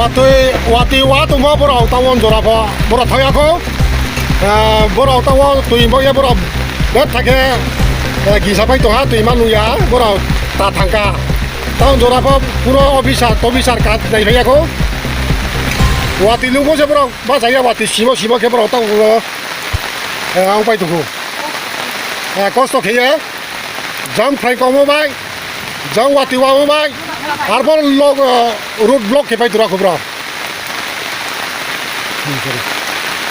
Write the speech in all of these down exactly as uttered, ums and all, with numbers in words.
Watoi, watoi wa tongmo borao taoh wo jora pho, borao thanng ya kho. Ah, borao taoh wo toi bo ye borao betha khe, eh, gisa pai tong ha, toi ma nung ya, borao ta thangka. Taoh jora pho kuno officer, tofficer ka naiphai ya kho. Watoi lungmo se borao bachai ya, watoi simo, simo khe borao taoh wo, eh, ang pai tong kho. Eh, kosto khe ye. Jang phrang kongmo bai, jang watoi wamo bai, arbo log, eh, road block khe pai tura khobra.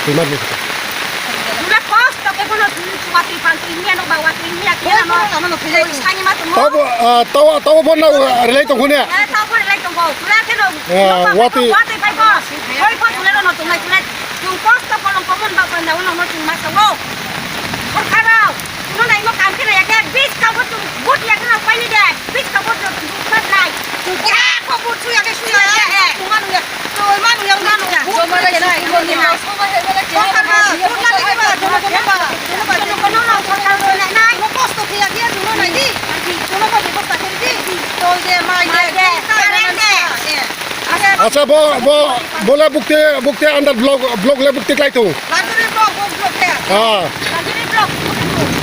Pura kosto khe bono watoi phan tui miya no ba watoi miya khe ano. Tui sani ma tongmo. Tabo, ah, tabo, tabo pho no, ah, relai tong kho ne? Eh, tabo pho relai tong kho. Pura khe no, eh, no ba watoi. Watoi pai bo. Hoi pho tule no tong nai tule. Chung kosto kolong kobon ba panda uno no chung ma sao. Sorkar rao. Chuno nai mo kam khe nai ya khe, bis ka bo chung vote ya khe no pai ni de, bis ka bo chung vote nai. Chung khe ko vote su ya khe su ya, chung ma nung ya, chung ma nung ya, chung ma nung ya. Chung ma nung ya, chung ma nung ya. Sorkar ba, vote la khe ba, chung ma nung ya. Chung ma nung ya, chung ma nung ya. Chung ma kosto khe ya khe, chung ma nai di. Chung ma bebosta khe di. Tol de, mai de, current de. Acha, bo, bo, bo le bukte, bukte under block, block le bukte klái tong. Kanchapur block, bo block khe. Ah. Kanchapur block.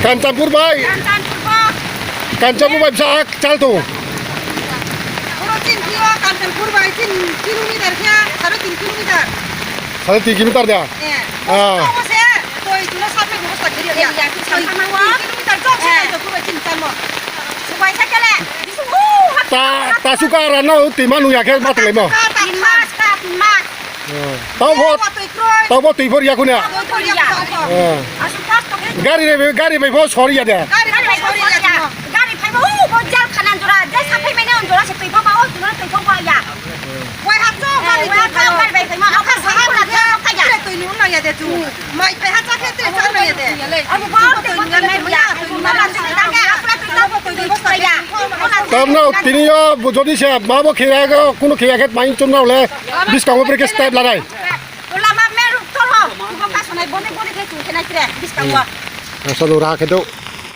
Kanchapur bai. Kanchapur block. Kanchapur bai bsa ak chal tong. Puro tin kilo Kanchapur bai tin kilometer khe, sare tin kilometer. Sare tin kilometer da? Eh. Ah. Bo se, toi chuno sape bebosta khe ri ya. Ya, ya, tin kilometer jok se Kanchapur bai tin chalmo. Subai sa kele. Ta, ta suka rano toi ma nung ya khe ma tonglaimo. Tin mas, ka tin mas. Tabo, tabo toi phor ya khuna. Gari bai, gari bai pho sori ya de. Gari bai pho sori ya. Gari phai bo, bo jal khanan jora, jai saphai mene on jora se toi pho ba, o jora toi pho ba ya. Wai ha to, gari bai pho, gari bai phaimo, akha saha na kha ya. Toi nung nang ya de tu. Mai phai ha cha khe te cha nang ya de. Abo bo toi nung nang ya, toi nung nang ya. Tamno tini yo jodi se ma bo khe ya, kuno khe ya khe main chum nao le. Buskang wo brekhe step lanai. Lama me ruk tol ho. Bo ka sonai boni boni khe chung khe nai tre buskang wo. Asa nung ra khe do.